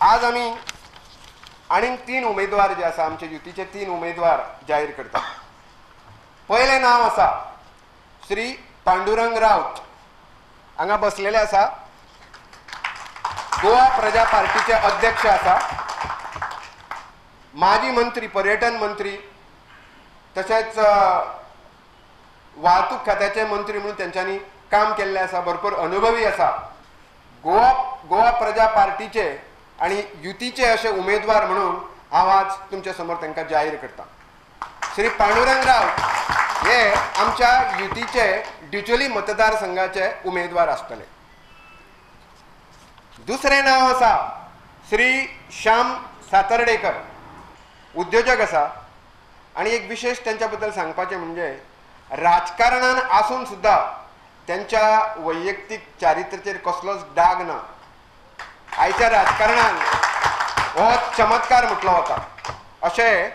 आज आमी आनीक 3 उमेदवार जे आसा, आमचे युतीचे 3 उमेदवार जाहीर करता. पयलें नांव आसा श्री पांडुरंग राऊत, हांगा बसलेले आसा, गोवा प्रजा पार्टीचे अध्यक्ष आसा, माजी मंत्री, पर्यटन मंत्री, तशेंच वाहतूक खात्याचे मंत्री म्हणून तेंच्यांनी काम केल्लें आसा, भरपूर अनुभवी आसा. गोवा प्रजा पार्टीचे आनी युतीचे अशे उमेदवार म्हणून हांव आज तुमच्या समोर तांकां जाहीर करता. श्री पांडुरंग राऊत हे आमच्या युतीचे डिचोली मतदारसंघाचे उमेदवार आसतले. दुसरें नांव आसा श्री श्याम सातर्डेकर, उद्योजक आसा. आनी एक विशेष तेंच्या बद्दल सांगपाचें म्हणजे राजकारणान आसून सुद्दां तेंच्या वैयक्तीक चारित्र्याचेर कसलोच डाग ना. आयच्या राजकारणान हो चमत्कार म्हटलो वता. अशें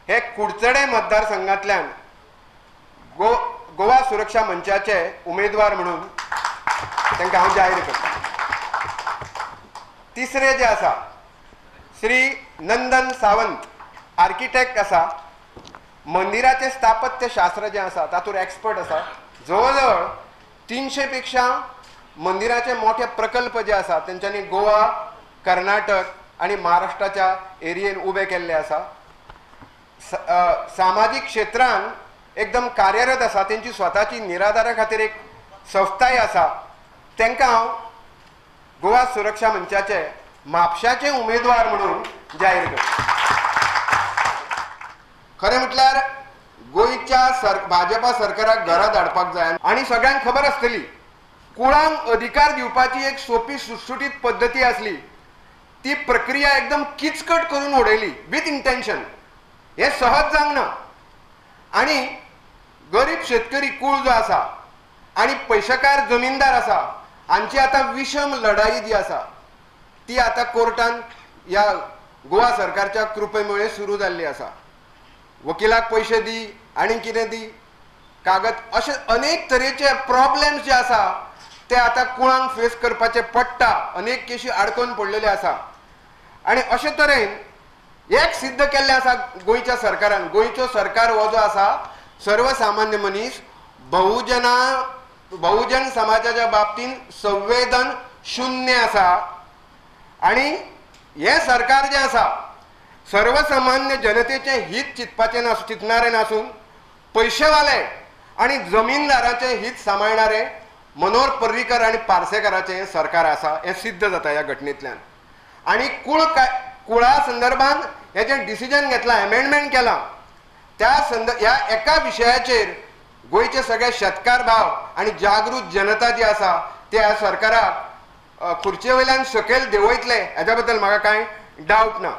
हे कुडचडे मतदारसंघांतल्यान गोवा सुरक्षा मंचाचे उमेदवार म्हणून तांकां हांव जाहीर करता. तिसरे जे आसा श्री नंदन सावंत, आर्किटेक्ट आसा, मंदिराचें स्थापत्य शास्त्र जें आसा तातूंत एक्सपर्ट आसा. जवळ जवळ 300 पेक्षा मंदिराचे मोठे प्रकल्प जे आसा तेंच्यांनी गोवा, कर्नाटक आनी महाराष्ट्राच्या एरियेन उबे केल्ले आसा. सामाजीक क्षेत्रान एकदम कार्यरत आसा. तेंची स्वताची निराधारा खातीर एक संस्थाय आसा. तांकां हांव गोवा सुरक्षा मंचाचे म्हापशाचे उमेदवार म्हणून जाहीर करता. खरें म्हटल्यार गोंयच्या भाजपा सरकाराक घरा धाडपाक जाय आनी सगळ्यांक खबर आसतली कुळांक अधिकार दिवपाची एक सोपी सुटसुटीत पद्दती आसली, ती प्रक्रिया एकदम किचकट करून उडयली विथ इंटेन्शन. हें सहज जावंक ना. आनी गरीब शेतकरी कूळ जो आसा आनी पयशेकार जमीनदार आसा हांची आतां विशम लढाई जी आसा ती आतां कोर्टान ह्या गोवा सरकारच्या कृपेमुळे सुरू जाल्ली आसा. वकिलाक पयशे दी आनी कितें दी कागद, अशे अनेक तरेचे प्रॉब्लेम्स जे आसा ते आतां कुळांक फेस करपाचे पडटा. अनेक केशी आडकोवन पडलेले आसा. आनी अशे तरेन एक सिद्ध केल्लें आसा गोंयच्या सरकारान, गोंयचो सरकार हो जो आसा सर्वसामान्य मनीस, बहुजन समाजाच्या बाबतींत संवेदन शून्य आसा. आनी हें सरकार जें आसा सर्वसामान्य जनतेचें हित चिंतपाचें नासून, चिंतणारें नासून पयशेवाले आनी जमीनदाराचें हित सांबाळणारें मनोहर पर्रीकर आनी पार्सेकाराचें हें सरकार आसा हें सिद्ध जाता ह्या घटनेंतल्यान. आनी कुळा संदर्भान हें जें डिसिजन घेतलां, एमेंडमेंट केलां, त्या ह्या एका विशयाचेर गोंयचे सगळे शेतकार भाव आनी जागृत जनता जी आसा ते ह्या सरकाराक खुर्चे वयल्यान सकयल देंवयतले हेज्या बद्दल म्हाका कांय डावट ना.